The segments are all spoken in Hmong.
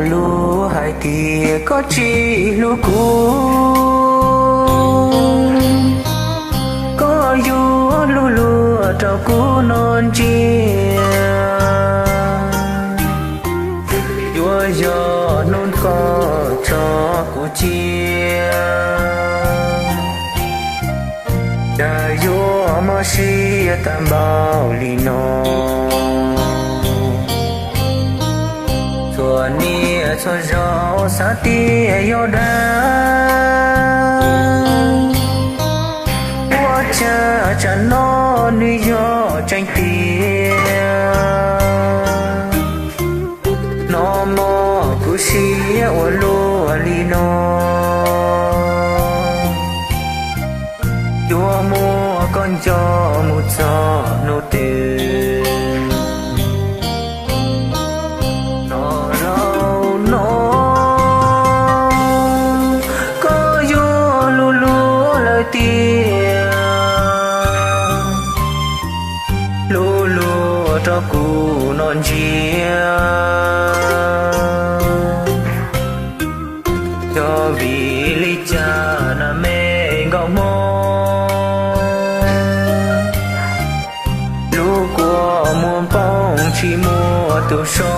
Lus hais tias koj tsis hlub kuv, koj yuav hlub luag rau kuv no ntsia. Yuav yog hnub koj tso kuv cia, cas yuav mob siab tag npaum li no. Txhua niaj txhua zaus xav tias yog dag, ua cas tsam no nws yog tseeb tiag. No mog, kuv siab ua luaj li no, yuav muab koj nco mus txog hnub twg. No lauj no, koj yuav hlub luag lawm tiag, hlub luag rau kuv no ntsia. Yog vim li cas na me nkauj hmoob, lub kua muag poob tsis muaj tus so,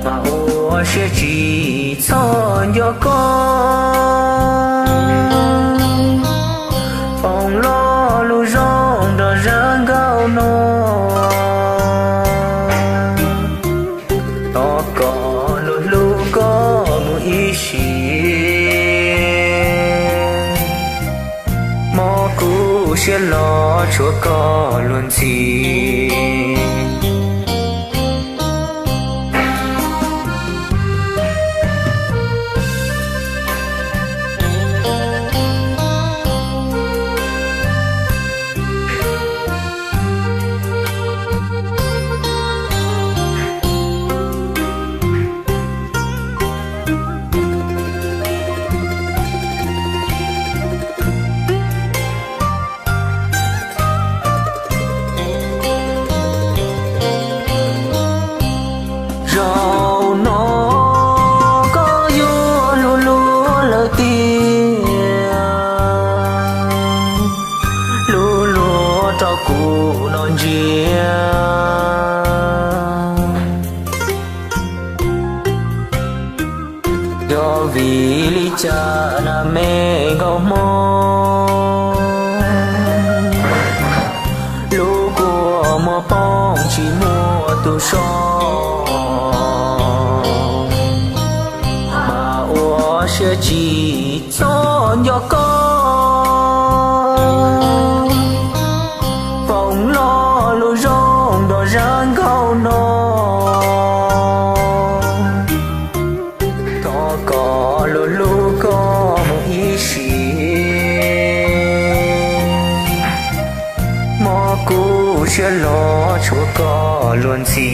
mas ua siab tsis txhob nco koj, foom lo lus zoo nrog zaj nkauj no. Thov koj luag hlub koj mus ib sim, mob kuv siab los tshuav koj luag ntxhi. Zaum no koj yuav hlub luag lawm tiag, hlub luag rau kuv no ntsia. Yog vim li cas na me nkauj hmoob, lub kua muag poob tsis muaj tus so, mas ua siab tsis txhob nco koj, foom lo lus zoo nrog zaj nkauj no. Thov koj luag hlub koj mus ib sim, mob kuv siab los tshuav koj luag ntxhi.